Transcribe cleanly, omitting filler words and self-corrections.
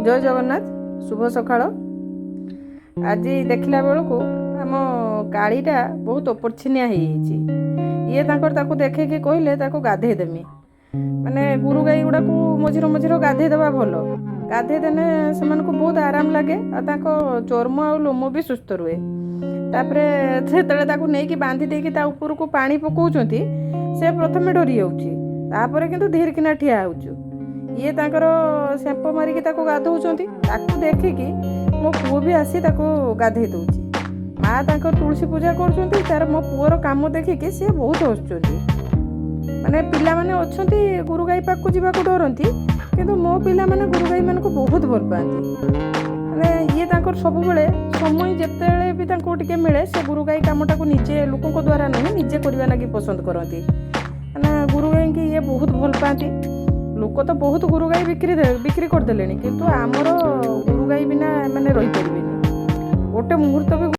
ଜୟ ଜଗନ୍ନାଥ, ଶୁଭ ସକାଳ। ଆଜି ଦେଖିଲା ବେଳକୁ ଆମ କାଳିଟା ବହୁତ ଅପରିଛିନିଆ ହେଇଯାଇଛି। ଇଏ ତାଙ୍କର ତାକୁ ଦେଖେଇକି କହିଲେ ତାକୁ ଗାଧେଇ ଦେମି। ମାନେ ଗୋରୁ ଗାଈ ଗୁଡ଼ାକୁ ମଝିରେ ମଝିରେ ଗାଧେଇ ଦେବା ଭଲ। ଗାଧେଇ ଦେଲେ ସେମାନଙ୍କୁ ବହୁତ ଆରାମ ଲାଗେ ଆଉ ତାଙ୍କ ଚର୍ମ ଆଉ ଲୋମ ବି ସୁସ୍ଥ ରୁହେ। ତାପରେ ଯେତେବେଳେ ତାକୁ ନେଇକି ବାନ୍ଧି ଦେଇକି ତା ଉପରକୁ ପାଣି ପକାଉଛନ୍ତି, ସେ ପ୍ରଥମେ ଡରି ଯାଉଛି, ତାପରେ କିନ୍ତୁ ଧୀର କିନା ଠିଆ ହେଉଛି। ଇଏ ତାଙ୍କର ସାମ୍ପୋ ମାରିକି ତାକୁ ଗାଧଉଛନ୍ତି। ତାକୁ ଦେଖିକି ମୋ ପୁଅ ବି ଆସି ତାକୁ ଗାଧେଇ ଦେଉଛି। ମା ତାଙ୍କର ତୁଳସୀ ପୂଜା କରୁଛନ୍ତି। ତାର ମୋ ପୁଅର କାମ ଦେଖିକି ସିଏ ବହୁତ ହସୁଛନ୍ତି। ମାନେ ପିଲାମାନେ ଅଛନ୍ତି, ଗୋରୁ ଗାଈ ପାଖକୁ ଯିବାକୁ ଡରନ୍ତି, କିନ୍ତୁ ମୋ ପିଲାମାନେ ଗୋରୁ ଗାଈମାନଙ୍କୁ ବହୁତ ଭଲ ପାଆନ୍ତି। ମାନେ ଇଏ ତାଙ୍କର ସବୁବେଳେ ସମୟ ଯେତେବେଳେ ବି ତାଙ୍କୁ ଟିକେ ମିଳେ, ସେ ଗୋରୁ ଗାଈ କାମଟାକୁ ନିଜେ, ଲୋକଙ୍କ ଦ୍ୱାରା ନୁହେଁ, ନିଜେ କରିବା ଲାଗି ପସନ୍ଦ କରନ୍ତି। ମାନେ ଗୋରୁ ଗାଈକି ଇଏ ବହୁତ ଭଲ ପାଆନ୍ତି। ଲୋକ ତ ବହୁତ ଗୋରୁ ଗାଈ ବିକ୍ରି ବିକ୍ରି କରିଦେଲେଣି, କିନ୍ତୁ ଆମର ଗୋରୁ ଗାଈ ବିନା ମାନେ ରହିପାରିବେନି ଗୋଟେ ମୁହୂର୍ତ୍ତ ବି।